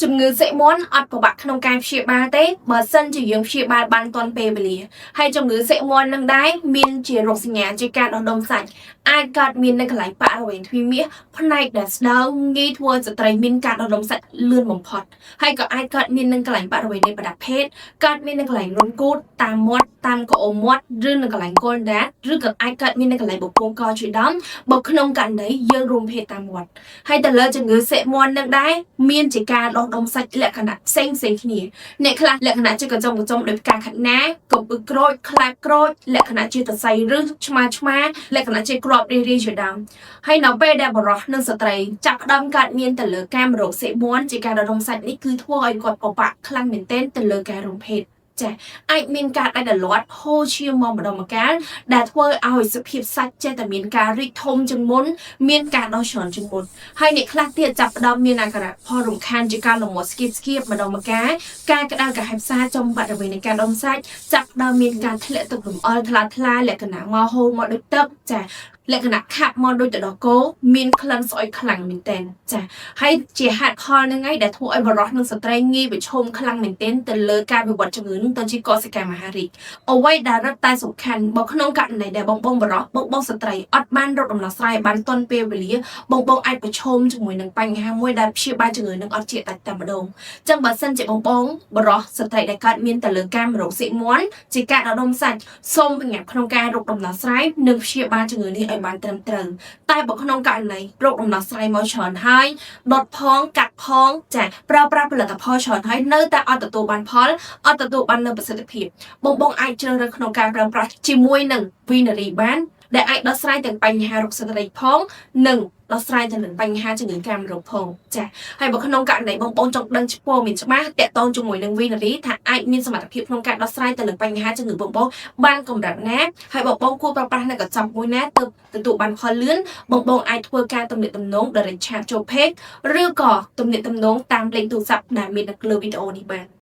ជំងឺសិមាន់អត់ពិបាកក្នុងការព្យាបាលទេបើសិនជាយើងព្យាបាលបានទាន់ពេលវេលាហើយជំងឺសិមាន់នឹងដែរមានជារោគសញ្ញាជាការដុះដុំសាច់អាចកើតមាននៅកន្លែងបរិវេណទ្វារមាសផ្នែកដែលស្ដើងងាយធ្វើឲ្យស្ត្រីមានការដុះដុំសាច់លឿនបំផុតហើយក៏អាចកើតមាននៅកន្លែងបរិវេណនៃប្រដាប់ភេទកើតមាននៅកន្លែងរន្ធគូទតាមមាត់តាមកអូមាត់ឬនៅកន្លែងគល់ដាតឬក៏អាចកើតមាននៅកន្លែងបំពង់កជាដើមបើក្នុងករណីយើងរួមភេទតាមមាត់ ហើយទៅលើជំងឺសិមាន់នឹងដែរមានជាការដុះដុំសាច់លក្ខណៈផ្សេងផ្សេងគ្នាអ្នកខ្លះលក្ខណៈជាកញ្ចុងកញ្ចុងដោយផ្កាខាត់ណាកំពឹសក្រូចខ្លែបក្រូចលក្ខណៈជាសរសៃរឹសឆ្មាឆ្មាលក្ខណៈជាក្របរាយរាយជាដើមហើយនៅពេលដែលបុរសនិងស្ត្រីចាប់ផ្ដើមកើតមានទៅលើកាមរោគសិមាន់ជាការដុះដុំសាច់នេះគឺធ្វើឲ្យគាត់ពិបាកខ្លាំងមែនទែនទៅលើការរួមភេទចាអាចមានការដាច់ដលាត់ហូរឈាមមកម្ដងម្កាលដែលធ្វើឲ្យសភាពសាច់ចេះតែមានការរីកធំជាងមុនមានការដោះច្រើនជាងមុន ហើយអ្នកខ្លះទៀតចាប់ផ្ដើមមានអាការៈផលរំខានជាការលមាត់ស្គៀបស្គៀបម្ដងម្កាលការក្តៅក្រហាយផ្សារចំបរិវេណនៃការដុំសាច់ចាប់ផ្ដើមមានការធ្លាក់ទឹករំអិលថ្លាថ្លាលក្ខណៈមកហូរមកដូចទឹកចាលក្ខណៈខាប់មកដូចទឹកដោះគោមានក្លិនស្អុយខ្លាំងមែនទែនចាហើយជាហេតុផលហ្នឹងឯងដែលធ្វើឲ្យបុរសនិងស្ត្រីងាយប្រឈមខ្លាំងមែនទែនទៅលើការវិវត្តជំងឺនឹងទៅជាកោសិកាមហារីកអ្វីដែលរឹតតែសំខាន់បើក្នុងករណីដែលបងបងបុរសបងបងស្ត្រីអត់បានរកដំណោះស្រាយបានទាន់ពេលវេលា បងបងអាចប្រឈមជាមួយនឹងបញ្ហាមួយដែលព្យាបាលជំងឺនឹងអត់ជាដាច់តែម្ដងចឹងបើសិនជាបងបងបុរសស្ត្រីដែលកើតមានទៅលើកាមរោគសិមាន់ជាការដុះដុំសាច់សូមប្រញាប់ក្នុងការរកដំណោះស្រាយនិងព្យាបាលជំងឺនេះឲ្យបានត្រឹមត្រូវតែបើក្នុងករណីរកដំណោះស្រាយមកច្រើនហើយដុតផងកាត់ផងចាប្រើប្រាស់ផលិតផលច្រើនហើយនៅតែអត់ទទួលបានផលអត់ទទួលបាននូវប្រសិទ្ធភាពបងបងអាចជ្រើសរើសក្នុងការប្រើប្រាស់ជាមួយនឹងវីនារីបានដែលអាចដោះស្រាយទាំងបញ្ហារោគស្ត្រីផងនិងដោះស្រាយទៅនឹងបញ្ហាជំងឺកាមរោគផងចាហើយបើក្នុងករណីបងប្អូនចង់ដឹងព័ត៌មានច្បាស់តាក់ទងជាមួយនឹងវីនារីថាអាចមានសមត្ថភាពក្នុងការដោះស្រាយទៅនឹងបញ្ហាជំងឺបងប្អូនបានកម្រិតណាហើយបងប្អូនគួរប្រើប្រាស់នៅកញ្ចប់មួយណាទើបទទួលបានផលលឿនបងប្អូនអាចធ្វើការទំនាក់ទំនង direct chat ចូល page ឬក៏ទំនាក់ទំនងតាមលេខទូរស័ព្ទដែលមាននៅលើវីដេអូនេះបាន។